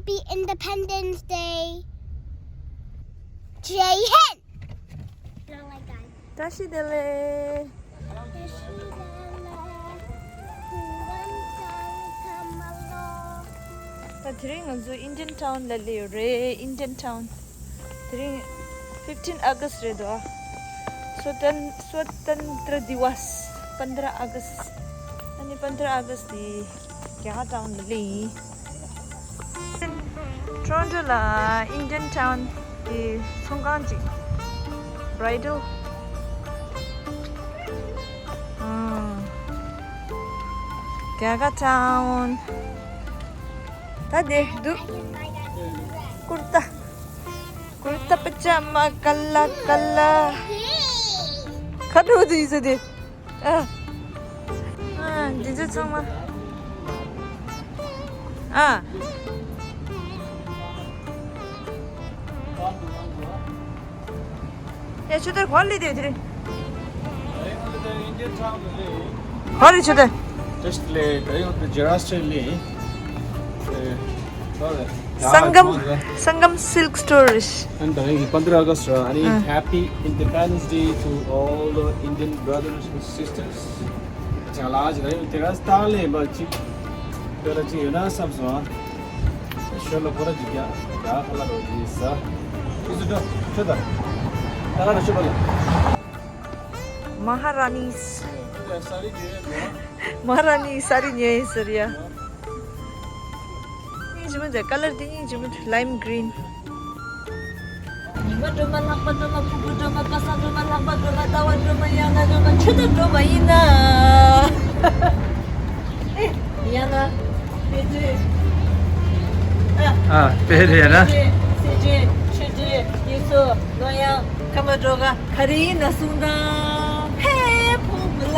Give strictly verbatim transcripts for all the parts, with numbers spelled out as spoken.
Happy Independence Day. Jai Hind. བཀྲ་ཤིས་བདེ་ལེགས། ད་དེ་རིང་ང་ཚོ་Indian Town ལ་སླེབས་ཡོད་རེད། Indian Town དེ་རིང་fifteen August རེད་དོ། Swatan- Swatantra Divas, པནྡྲ་ཨ་གསྟ། ཨ་ནི་པནྡྲ་ཨ་གསྟ་དེ་རྒྱ་གར་ཊའུན་ལ་སླེབས་ཡིན། Toronto ལ་Indian Town གི་ཚོང་ཁང་ཅིག Bridal། ཨང་། རྒྱ་གར་ཊའུན། ད་དེ་འདུག་ཀུར་ཏ། ཀུར་ཏ་པ་ཇ་མ་ཀ་ལ་ཀ་ལ། ཁ་དྲོ་དུ་ཡིན་ས་དེ། ཨ། ཨ། འདི་ཚོ་ཚང་མ། ཨ། ཡ་ཆུ་དར་གོ་ལི་དེ་དེ་རེད། གོ་རེ་ཆུ་དར། Just ལེ་དེ་ཡོད་དེ་ཇེ་ར་སི་ཊི་ལེ། ཨེ། གོ་རེ། Sangam Sangam Silk Store རེད། ཨན་ད་རེད་པནྡྲ་ཨ་གསྟ་ར། ཨ་ནི། ཨ། Happy Independence Day to all the Indian brothers and sisters. ཅ་ལག་ཅིག་ལ་ཡོད་དེ་ག་སྟག་ལས་པ་ཅིག་དེ་ལ་ཅིག་ཡོད་ན་བསམ་སོང་ཨ། ཞོར་ལ་ཁོ་ར་ཅིག་རྒྱ་རྒྱ་ཁ་ལ་རོ་ཅིག་ཟ། ཁྱི་སུ་འགྲོ་ཁྱོད་ད་ད་ག་ར་ཤོད་པ་ལ། Maharani's། ས་རི་ཉོས་ཡོད་ནོ། Maharani ས་རི་ཉོས་ཡིན་ཟེར་ཡ། སྙིང་རྗེ་མོ་འདུག་ཀ་ལར་དེ་སྙིང་རྗེ་མོ་འདུག lime green། ཉི་མ་སྒྲོལ་མ་ལྷག་པ་སྒྲོལ་མ་ཕུར་བུ་སྒྲོལ་མ་པ་སངས་སྒྲོལ་མ་ལྷག་པ་སྒྲོལ་མ་ཟླ་བ་སྒྲོལ་མ་ཡང་ན་སྒྲོལ་མ་ཆུ་ཚོད་སྒྲོལ་མ་ཡིན་ན། ཨེ། ཡང་ན། དེ་དུས། ཨ། ཨ། དཔེ་རེད་ཡ་ན། སེ་ཆེན་ཆོས་སྒྲོན་ཡུལ་ཚོ་ལོ་ཡང་ཁམས་པ་འགྲོ་ག་ག་རེ་ཡིན་ན་གསུང་དང་། ཧེ་ཕུ་བུ་ལ།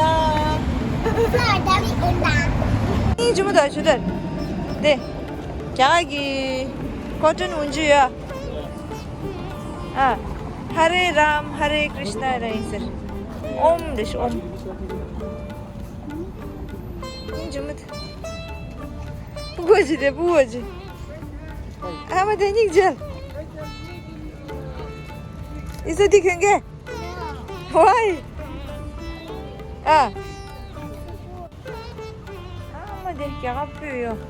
སྙིང་རྗེ་མོ་དང་ཆུ་དར། དེ། རྒྱ་གར་གྱི་ཀོ་ཊོན་འོན་ཇུ་ཡ། ཨ། ཧ་རེ་རམ་ཧ་རེ་ཀྲིཤ་ན་ར་ཡིན་ཟེར། ཨོམ་རེ་ཤི་ཨོམ། སྙིང་རྗེ་མོ་དེ། སྤུ་གུ་ཅི་དེ་སྤུ་གུ་ཅི། ཨ་མ་དེ་སྙིང་རྗེ། ཨི་ས་དེ་གན་གེ། ཝའི། ཨ། ཨ་མ་དེ་རྒྱ་གར་སྤོས་ཡོད།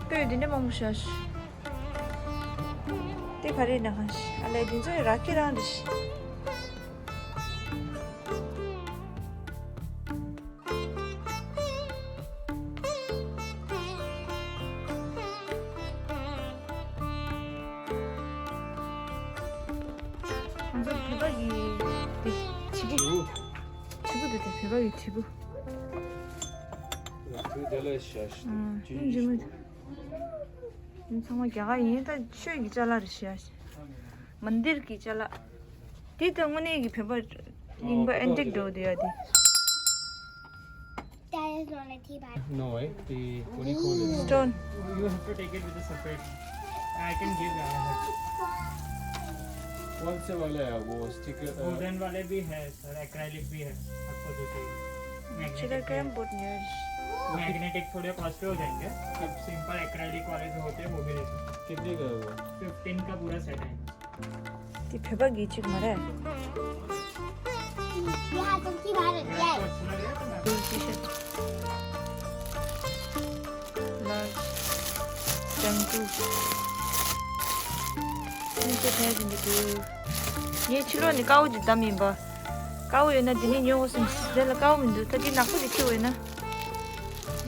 སྤོས་དེ་འདྲ་མང་པོ་ཤ་ཤ། དེ་ག་རེ་ན་ཧ་ཤ། ཨ་ལས་དེ་ཚོ་ར་ཁི་རང་རེད་ཤ། ང་ཚོ་བོད་པ་གི་དེ་དྲིལ་བུ། དྲིལ་བུ་དེ་དེ་བོད་པ་གི་དྲིལ་བུ། དེ་ལས་ཤ་ཤ། ཨ། ཡིན་གྱི་མོད། ཚང་མ་རྒྱ་གར་ཡིན། ད་ཆོས་ཀྱི་ཅ་ལག་རེད་ཤག་མན་དིར་གྱི་ཅ་ལག་དེ་ད་དངོས་གནས་ཀྱི་བོད་པ་རྙིང་པ་ཨེན་ཊིག་འདྲ་བོ་དེ་ཡ་དེ། That is not a tea bag. No, eh? The, what do you call it? Stone. You have to take it with a separate. I can give you. कौन से वाला है वो sticker? Wooden वाले भी है sir, acrylic भी है, आपको जो चाहिए। मैग्नेटिक है। बहुत न्यूज। मैग्नेटिक थोड़े कॉस्टली हो जाएंगे, अब सिंपल एक्रेलिक वाले जो होते हैं वो भी ले सकते हैं। कितने का है वो? फिफ्टीन का पूरा सेट है। དེ་བོད་པ་གི་གཅིག་མ་རེད། ལ་ལྗང་གུ། སེམས་ཅན་ཕན་ཟིན་གྱི་འདུག་ངས་ཕྱི་ལོགས་ནས་དཀར་པོ་ཅིག་བདམས་ཡིན་པ། དཀར་པོ་ཡོད་ན་འདི་ནས་ཉོ་དགོས་བསམ། དེ་ལ་དཀར་པོ་མི་འདུག་ད་འདི་ནག་པོ་ཅིག་འཁྱེར་བ་ཡིན་ན།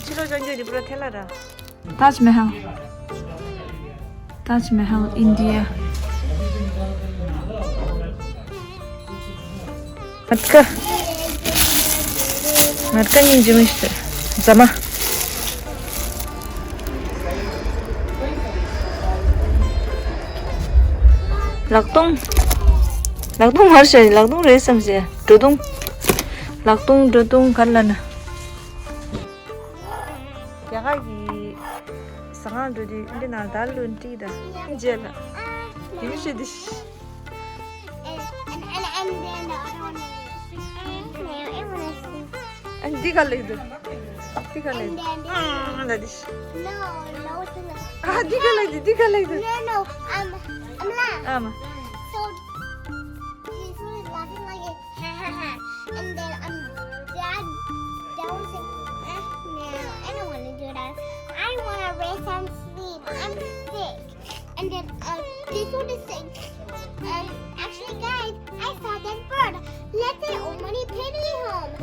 ཕྱི་ལོགས་ཅང་རྒྱག་འདི་པུ་ར་ཐལ་ལ་ར། Taj Mahal. Taj Mahal, India. མ་ཏི་ཀ་མ་ཏི་ཀ་སྙིང་རྗེ་མོ་ཞིག་རེད། ཟ་མ། ལག་སྟོང་། ལག་སྟོང་མར་བཞག་ལག་སྟོང་རེད་བསམ་བྱས། སྒྲོ་སྟོང་། ལག་སྟོང་སྒྲོ་སྟོང་ག་རེ་ལབ་ན། རྒྱ་གར་གྱི་ཟ་ཁང་འགྲོ་དུས་འདི་ནང་ལྟར་ལོན་ཏི་དང་རྗེས་ལ་དེ་མི་ཤེས་དེ། ཨ་འདི་ག་ལེགས་འདུག་འདི་ག་ལ་ཡོད། ཨ་ལ་འདི། No, no, it's in the. ཨ་འདི་ག་ལ་ཡོད། འདི་ག་ལ་ཡོད། No, no, I'm, I'm not. ཨ་མ། So, this one is laughing like a ha ha ha. And then, um, Dad, Dad was like, "Eh, no, I don't wanna do that. I wanna rest and sleep. I'm sick." And then, um, this one is saying, um, "Actually, guys, I saw that bird. Let's say, oh, money, pay me home."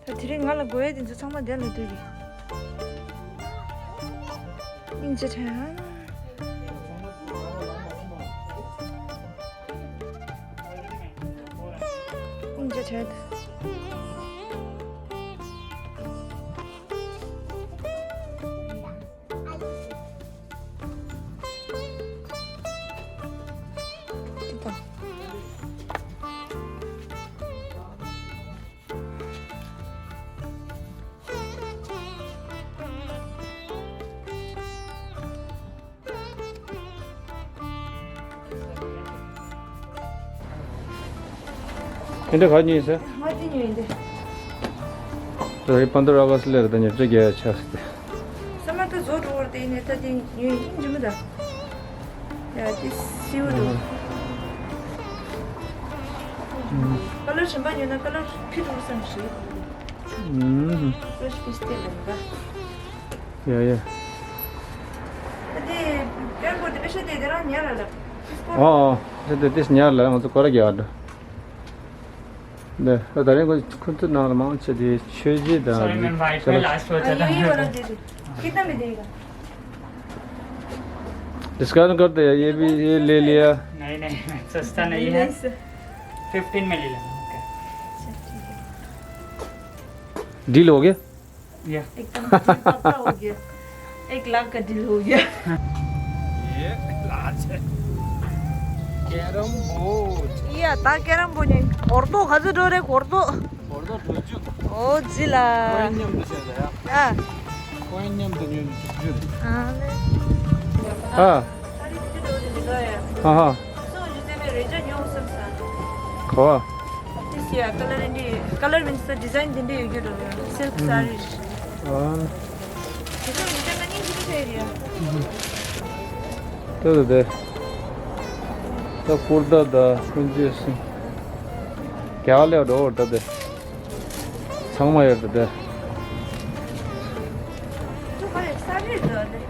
ད་དེ་རིང་ང་ལ་དགོས་ཡས་དེ་ཚོ་ཚང་མ་དེ་ལ་འདུག་རེད། སྙིང་རྗེ་ཆེ་ཧ། སྙིང་རྗེ་ཆེ། ཨེ་འདྲ་ག་ཉོས་ཟེར། ང་དེ་ཉོས་ཡིན་ཏེ། རེ་པན་དོ་ར་བ་སི་ལེར་ད་ཉོས་ཅི་རྒྱ་ཆགས་ཏེ། ས་མ་ཏ་བཟོ་འགྲོ་བར་དེ་ནས་ད་དེ་ཉོས་ཡིན་ཇི་མི་ད། ཡ་དེ་སིའུ་འདུག་ཨུམ། ཀ་ལར་གཞན་པ་ཉོས་ན་ཀ་ལར་ཕི་འགྲོ་བསམ་ཞིག་ཨུམ། ཀ་ལར་ཕི་སྟེ་ལ་འདུག་ཡ་ཡ། ཨ་དེ་སྐྱོན་པོ་དེ་པེ་ཤ་དེ་དེ་རང་ཉར་ལ་ལ། ཨོ་ཨོ། ཤ་དེ་དེ་ཉར་ལ་ང་ཚོ་སྐོར་ར་རྒྱག་འགྲོ། ད་ད་རིང་ཁོ་ཁོ་ཚོ་ནང་ལ་མང་ཆེ་དེ་ཆོས་རྗེ་དང་། sorry, ma'am, wifi last हुआ था ना। हाँ, यही वाला दे दो। कितना में देगा? डिस्काउंट कर दे यार, ये भी, ये ले लिया। नहीं, नहीं, मैम, सस्ता नहीं है। नहीं, सर। फिफ्टीन में ले लेना। ओके। अच्छा, ठीक है। डील हो गया? या। एकदम पक्का हो गया। एक लाख का डील हो गया। ये लार्ज है। Carrom board. या, ता कैरम बोर्ड है। और तो खजू डोरे, और तो। और तो ढोचू। ओ, जिला। कोई नियम तो चल रहा है। हाँ। कोई नियम तो नहीं, नहीं। हाँ, ले। हाँ। हाँ, हाँ। གོ་བ། This year, color in the, color means the design in the, you know, silk sarees. ཨ། དེ་ཚོ་ཡིན་ན་ཉིན་གཅིག་ལ་ཡོད་རེད། དེ་དེ་དེ། ད་ཀུར་ཏ་ད་ཀུན་ཅི་སི། རྒྱ་ལ་འགྲོ་བར་ད་དེ། ཚང་མ་ཡོད་དེ་དེ།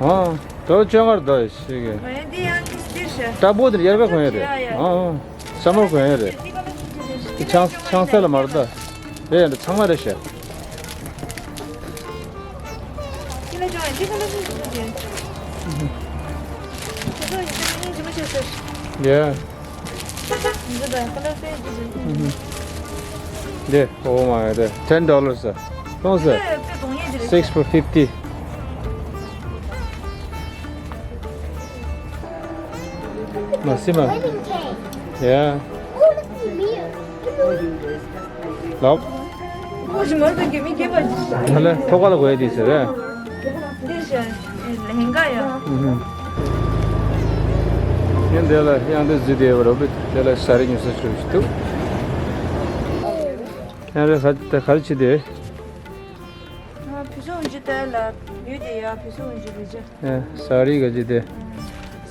ཨ། ད་ཅོ་གར་ད་ཞིག་གི། ད་པོ་དེ་ཡར་ག་གོན་ཡོད་རེད། ཨ། ཨ། ས་མར་གོན་ཡོད་རེད། དེ་ཆང་ཆང་ས་ལ་མར་ད། རེད་ཡ། འདི་ཚང་མ་རེད་ཤག Yeah. Yeah, oh my, the ten dollars. Six for fifty. Masima. Yeah. Love. ཧ་ལས་ཐོག་ཁ་ལ་གོ་ཡ་དེ་ཟེར་རེད། ལེ་ཧེང་ག་ཡ། ཡང་དེ་ལ་ཡང་དེ་ཟི་དེ་བར་བི་དེ་ལ་ཤ་རི་ཉུ་ས་ཆུ་ཞིག་འདུག་ཡང་རེ་ཧ་དེ་ག་རེ་བྱེད་དེ། ཕུ་སུ་འཇི་དེ་ལ་ཡུལ་དེ་ཡ་ཕུ་སུ་འཇི་རེ་ཅི། ཤ་རི་ག་ཅི་དེ།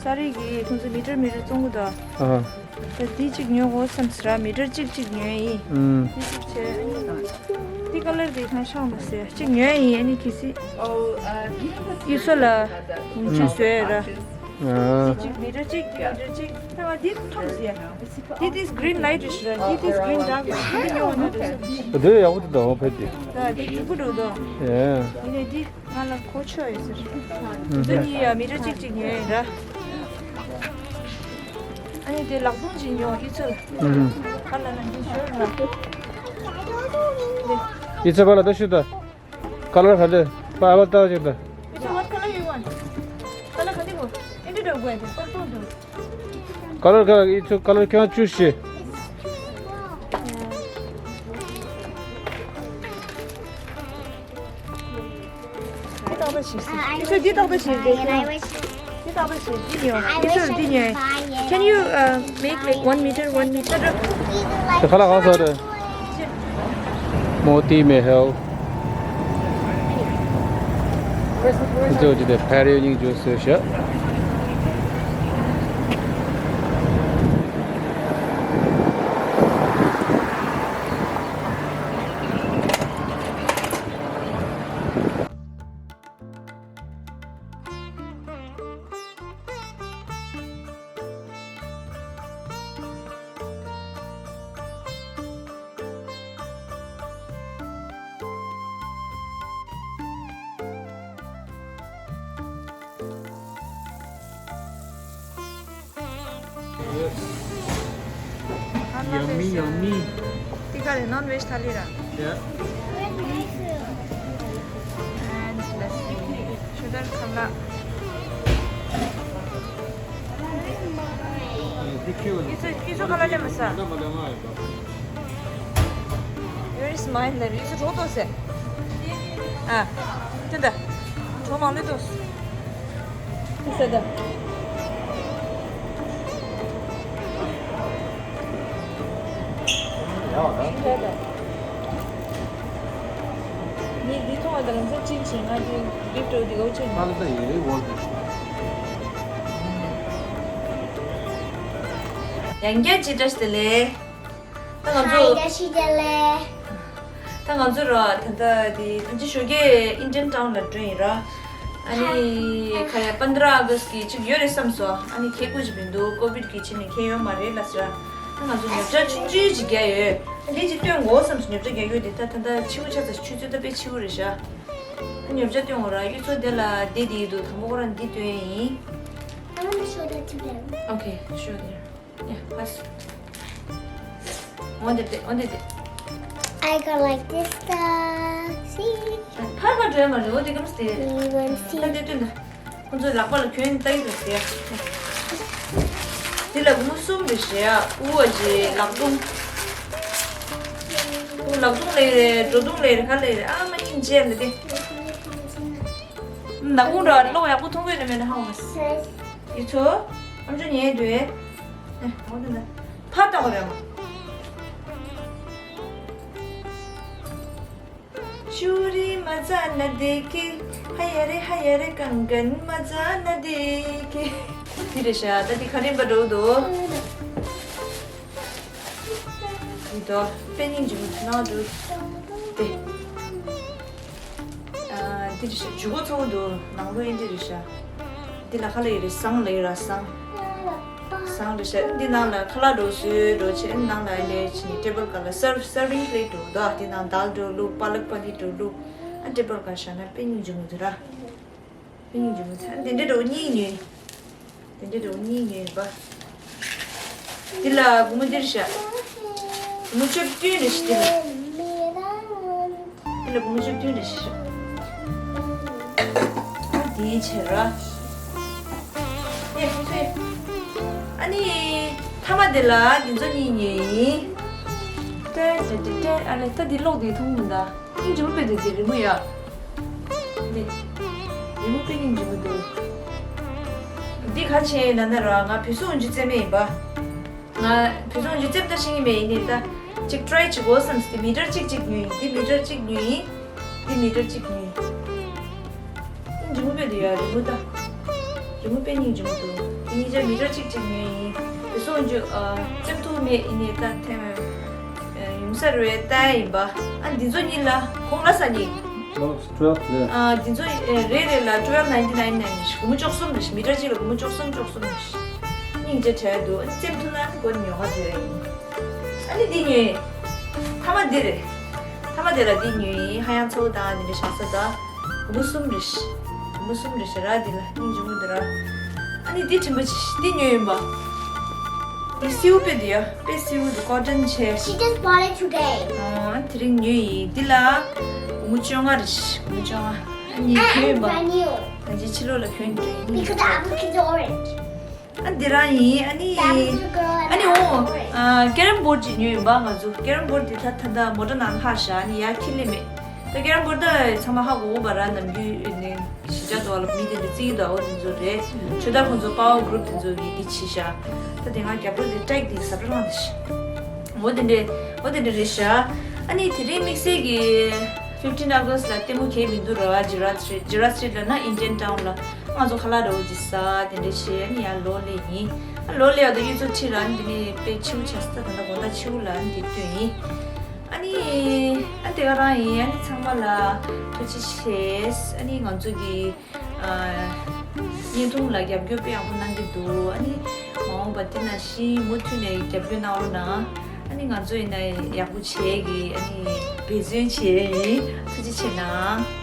ཤ་རི་གི་ཁོང་ཚོ་མི་ཊར་མི་ཊར་བཙོང་གི་འདུག་ཨ། ད་འདི་གཅིག་ཉོ་དགོས་བསམ་ཟེར་ར། མི་ཊར་གཅིག་གཅིག་ཉོས་ཡིན། ཨུམ། འདི་གཅིག་བྱས། ཨ་ནི་འདི་ཀ་ལར་འདི་ཁ་ཤང་མ་ཟེར་གཅིག་ཉོས་ཡིན། ཨ་ནི་གི་སི་ཡུ་སོ་ལ་ངུ་ཆུ་བཟོས་ར། ཨ། འདི་གཅིག་མི་ཊར་གཅིག་འདི་མི་ཊར་གཅིག་ད་ང་འདི་ཐོམ་ཟེར། འདི་དིས་གྷི་རིན་ལའིཊ་རེད་ཤི་ར། འདི་དིས་གྷི་རིན་ཌག་རེད་ཤི། འདི་ཉོ་འདྲ་འདྲ་ཟེར། འདི་ཡག་པོ་འདུག་ད་འོ་ཕེབས་ཏེ། ད་འདི་སྐྱིད་པོ་འདུག་ད། ཡེ། ཡིན་ནའི་འདི། ང་ལ་གོ་ཆོད་ཡོད་ཟེར། ཨུམ། འདི་གཉིས་ཡ་མི་ཊར་གཅིག་གཅིག་ཉོས་ཡིན་ར། ཨ་ནི་དེ་ལག་སྟོང་གཅིག་ཉོ་ཡི་ཚུལ། ཨུམ། ཁ་ལ་ན་འདི་ཞོར་ལ། ཡི་ཚུལ་བ་ལ་ད་ཤུ་ད། ཀ་ལར་ག་འདྲ། པ་ཨ་བ་ཏག་ཅིག་ད། ཡི་ཚུལ་what color you want? ཀ་ལར་ག་འདི་གོ། ཨེ་འདི་འདྲ་དགོས་ཏེ་པར་ཏོ་འདུག་ཀ་ལར་ག་ཡི་ཚུལ་ཀ་ལར་ཁྱོད་ཆུ་ཤི། འདི་ཏག་ཏག་ཞིག་ཟེར། ཨ། ཁྱོད་འདི་ཏག་ཏག་ཞིག་ཟེར། འདི་ཏག་ཏག་ཞིག་འདི་ཉོ། འདི་ཚོར་འདི་ཉོ། Can you, uh, make, like, one meter, one meter? དེ་ཁ་ལག་གང་ཟ་རེད། མོ་ཏི་མེ་ཧེལ། འདི་ཚོ་འདི་དེ་ཕ་རེ་སྙིང་རྗེ་བཟོས་ཤག Yummy, yummy. དེ་ག་རེ་non veg ཐ་ལི་ར། Yeah. And let's see. Sugar ཁ་ལག་ཡིན་ཚོ་ཡིན་ཚོ་ཁ་ལག་ལེན་མ་ས། Where is mine? ལབ་ཡིན་ཚོ་གྲོགས་ཏོ་ཟེར། ཨ། དེ་འདྲ། གྲོགས་མང་ལེ་ཏོ་ཟེར། དེ་ཟེར་ད། ངས་འདི་མཐོང་བ་དང་ལམ་སང་ཅིན་བྱས། ང་འདི་gift འདི་གའུ་ཆེ་ནི། ཡང་བསྐྱར་ཅིག་བཀྲ་ཤིས་བདེ་ལེགས། ད་ང་ཚོ་ཡང་བསྐྱར་ཅིག་བདེ་ལེགས། ད་ང་ཚོ་ར་ད་ལྟ་འདི་ཐམས་ཅད་ཞོགས་ཀས་Indian Town ལ་འགྲོ་ཡིན་ར། ཨ་ནི་ཁ་ཡ་པན་དྲ་ཨ་གྷ་སི་ཀྱི་ཅིག་ཡོད་རེད་བསམ་སོང་། ཨ་ནི་ཁེ་ཀུ་ཅིག་མི་འདུག་ཀོ་བིད་ཀྱི་ཆེད་ནས་ཁེ་ཡོད་མ་རེད་ལབ་ཟེར། ཨ་ང་ཚོ་ཉོ་ཆ་ཆུང་ཆུང་ཅིག་རྒྱག་ཡོད། ཨ་འདི་ཅིག་སྟོན་དགོས་བསམ་སོང་། ཉོ་ཆ་རྒྱག་ཡོད་དེ་ད་ད་ད་ཆེ་བོ་ཆགས་ཚར། ཆུ་ཚོད་ད་དཔེ་ཆེ་བོ་རེད་ཤག་ཨ་ཉོ་ཆ་སྟོན་དགོས་ར། གཡུ་མཚོ་དེ་ལ་བསྡད་དེ་ཡིན་འདུག་དང་པོ་ཁོ་རང་འདི་སྟོན་ཡིན། I want to show that to them. Okay, show there. Yeah, pass. འོ་འདི་འདི་འོ་འདི་འདི། I got like this stuff. See? ཕར་ཕར་འགྲོ་ཡ་མ་རེད། འོ་འདི་གམ་སྟེ། We want to see. ད་འདི་སྟོན་ད། ཁོ་ཚོའི་ལག་པ་ལ་གྱོན་ལྟ་ཡི་འདུག་ཟེར། འདི་ལ་སྒོར་མོ་གསུམ་རེད་ཟེར་ཡ། ཨུ་བ་ཅེ་ལག་རྡུང་། ཨུ་ལག་རྡུང་ལས་རེད། སྒྲོ་རྡུང་ལས་རེད། ག་ལས་རེད། ཨ་མ་སྙིང་རྗེ་འདི་དེ། ནག་ཁུང་ར་གློག་ཡག་པོ་མཐོང་གི་རེད་མེད་ན་ཧ་གོ་མ་སོང་། ཡིན་ཚོ། ཨམ་ཅོག་ཉན་འདུག་ཨེ། ཨེ། འོ་དེ་འདྲ། ཕར་ལྟ་བ་རེད་མ། ཅུ་རི་མ་ཛ་ན་དེ་ཀེ། ཧ་ཡ་རེ་ཧ་ཡ་རེ་ཀང་ཀན་མ་ཛ་ན་དེ་ཀེ། དེ་རེད་ཤག་ད་དེ་ག་རེ་འབའ་འགྲོ་འདུག་འདི་དོ་དཔེ་སྙིང་རྗེ་མོ་ན་འདུག་དེ། ཨ། འདི་རེད་ཤག་འཇུ་གོ་ཚ་བོ་འདུག་ནང་ལོགས་ཨེ་འདི་རེད་ཤག་འདི་ལ་ཁ་ལ་ཡི་རེད། ཟངས་ལ་ཡི་ར་ཟངས། ཟངས་རེད་ཤག་འདི་ནང་ལ་ཁ་ལག་འགྲོ་བཟོས་འགྲོ་བྱས། ནང་ལ་ཨེ་ལས་ཕྱིན་ནས་ཊེ་བལ་སྒང་ལ་སར་སར་བིང་པི་ལེཊ་འགྲོ་འདུག་འདི་ནང་དཱལ་འགྲོ་བླུགས། པ་ལག་པ་ནི་འགྲོ་བླུགས། ཨ་ཊེ་བལ་སྒང་བཞག་ན་དཔེ་སྙིང་རྗེ་མོ་འདུག་ར། དཔེ་སྙིང་རྗེ་མོ་འདུག་འདི་འདྲ་འགྲོ་གཉིས་ཉོས། དེ་འདྲའི་འདྲ་བོ་གཉིས་ཉོས་ཡིན་པ། འདི་ལ་སྒོར་མོ་འདིར་བཞག་སྒོར་མོ་བཅུ་བདུན་རེ་ཞིག་འདི་ལ། འདི་ལ་སྒོར་མོ་བཅུ་བདུན་རེ་ཞིག་བཞག་ཨ་དེའི་ཕྱིར་ར། ཨེ་ཧུ་ཧུ། ཨ་ནི། མཐའ་མ་འདི་ལ་འདི་ཚོ་གཉིས་ཉོས་ཡིན། ཏེ་ཏེ་ཏེ་ཏེ། ཨ་ལེ་ད་འདི་ཀློག་འདི་མཐོང་མི་འདུག་སྙིང་རྗེ་མོ་དཔེ་འདུག་འདི་རི་མོ་ཡ། འདི། རི་མོ་དཔེ་སྙིང་རྗེ་མོ་འདུག་འདི་ག་བྱས་ན་ན་ར་ང་བོད་སོག་འོན་ཆུ་རྩེད་མེད་ཡིན་པ། ང་བོད་སོག་འོན་ཆུ་རྩེད་མེད་ཤེས་ཀྱི་མེད་ཡིན་ནི་ད། ཅིག་ཊི་རའི་བྱེད་དགོས་བསམ་སྟེ་མི་ཊར་གཅིག་གཅིག་ཉོས་ཡིན། འདི་མི་ཊར་གཅིག་ཉོས་ཡིན། འདི་མི་ཊར་གཅིག་ཉོས་ཡིན། སྙིང་རྗེ་མོ་དཔེ་འདུག་ཡ་རི་མོ་ད། རི་མོ་དཔེ་སྙིང་རྗེ་མོ་འདུག་འདི་གཉིས་ཆ་མི་ཊར་གཅིག་གཅིག་ཉོས་ཡིན། བོད་སོག་འོན་ཆུ་ཨ་རྩེད་ཐུབ་མེད་ཡིན་ནི་ད་ཐེངས་ཡུམ་སར་རེ་ལྟ་ཡིན་པ། ཨ་འདི་ཚོ་གཉིས་ལ་གོང་ལ་ས་གཉིས། ཨ་འདི་ཚོ་རེ་རེ་ལ་twelve ninety nine ནས་སྒོར་མོ་བཅུ་གསུམ་རེ་ཞིག་མི་ཊར་གཅིག་ལ་སྒོར་མོ་བཅུ་གསུམ་བཅུ་གསུམ་རེ་ཞིག་སྙིང་རྗེ་བྲལ་འདུག་ཨ་ནི་རྩེད་ཐུབ་ན་ནི་སྒོར་ཉོ་ག་འདྲ་ཡིན། ཨ་ནི་འདི་ཉོས། མཐའ་མ་འདི་རེད། མཐའ་མ་འདི་ལ་འདི་ཉོས་ཡིན། ཧ་ཡང་ཚ་བོ་དང་འདི་འདྲ་བཞག་ས་ད། སྒོར་མོ་གསུམ་རེ་ཞིག་སྒོར་མོ་གསུམ་རེ་ཞིག་ར་འདི་ལ་སྙིང་རྗེ་མོ་འདི་ར། ཨ་ནི་འདི་དྲིན་པ་ཆེ་འདི་ཉོས་ཡིན་པ། འདི་སེའུ་དཔེ་འདི་ཡ་དཔེ་སེའུ་འདི་ཀོ་ཊོན་ཆེ། She just bought it today. ཨ་དེ་རིང་ཉོས་ཡིན། འདི་ལ་སྒོར་མོ་བཅོ་ལྔ་རེ་ཞིག་སྒོར་མོ་བཅོ་ལྔ། ཨ་ནི་ཉོས་ཡིན་པ། Brand new. ད་ཅི་ཕྱི་ལོགས་ལ་གྱོན་འདྲ་ཡིན། Because the apple is orange. ཨ་འདི་རང་ཡིན། ཨ་ནི། ཨ་ནི་འོ། ཨ་ཀེ་རམ་བོར་ཌི་ཅིག་ཉོས་ཡིན་པ་ང་ཚོ། ཀེ་རམ་བོར་ཌི་དེ་ད་ད་ལྟ་མོ་ཊ་ནང་ལྷག་བཞག་ཨ་ནི་ཡར་འཁྱེར་སླེབས་མེད། ད་ཀེ་རམ་བོར་ཌི་ད་ཚང་མ་ཧ་གོ་གོ་བ་ར། ནམ་རྒྱུན་ནས་གཞིས་ཆགས་དུ་བ་ལ་མི་དེ་འདྲ་བརྩི་གི་འདུག་འོ་དེ་ཚོ་རེད། ཆོས་དར་ཁོང་ཚོ་པ་ཝར་གུ་རུབ་དེ་ཚོ་གིས་འདི་བྱས་བཞག་ད་དེ་སྔ་རྒྱབ་ལོགས་དེ་ཊེག་དེ་ཟབ་ར་ལངས་དེ་ཤི། འོ་དེ་འདྲ། འོ་དེ་འདྲ་རེད་བཞག་ཨ་ནི་དེ་རིང་དམིགས་བསལ་གྱི། fifteen August ལ་ལྟད་མོ་གས་མི་འདུག་ར། Gerrard Street, Gerrard Street ལ་ན་Indian Town ལ་ང་ཚོ་ཁ་ལག་འདྲ་བོ་ཅིག་ཟ་དེ་འདྲ་བྱས་ཨ་ནི་ཡར་ལོག་སླེབས་ཡིན། ཨ་ལོག་སླེབས་ཡག་དེ་གཡུ་མཚོ་ཁྲིད་ར་ཨ་ནི་དེ་ནས་དཔེ་ཆེ་བོ་ཆགས་སོང་། ད་ད་ལྟ་དགོང་དག་ཕྱི་པོ་ལ་ཨ་ནི་དེ་སྟོན་ཡིན། ཨ་ནི་ཨ་དེ་ག་རང་ཡིན། ཨ་ནི་ཚང་མ་ལ་ཐུགས་རྗེ་ཆེ། ཨ་ནི་ང་ཚོ་གི་ཨ་བརྙན་ཐུང་ལ་རྒྱབ་སྐྱོར་དཔེ་ཡག་པོ་གནང་གི་འདུག་ཨ་ནི་མ་འོངས་པ་དེ་ནང་བཞིན་མུ་མཐུད་ནས་རྒྱབ་སྐྱོར་གནང་རོགས་གནང་། ཨ་ནི་ང་ཚོ་ཡིན་ན་ཡག་པོ་བྱེད་ཀྱི་ཨ་ནི་འབད་བརྩོན་བྱེད་ཡིན། ཐུགས་རྗེ་ཆེ་གནང་།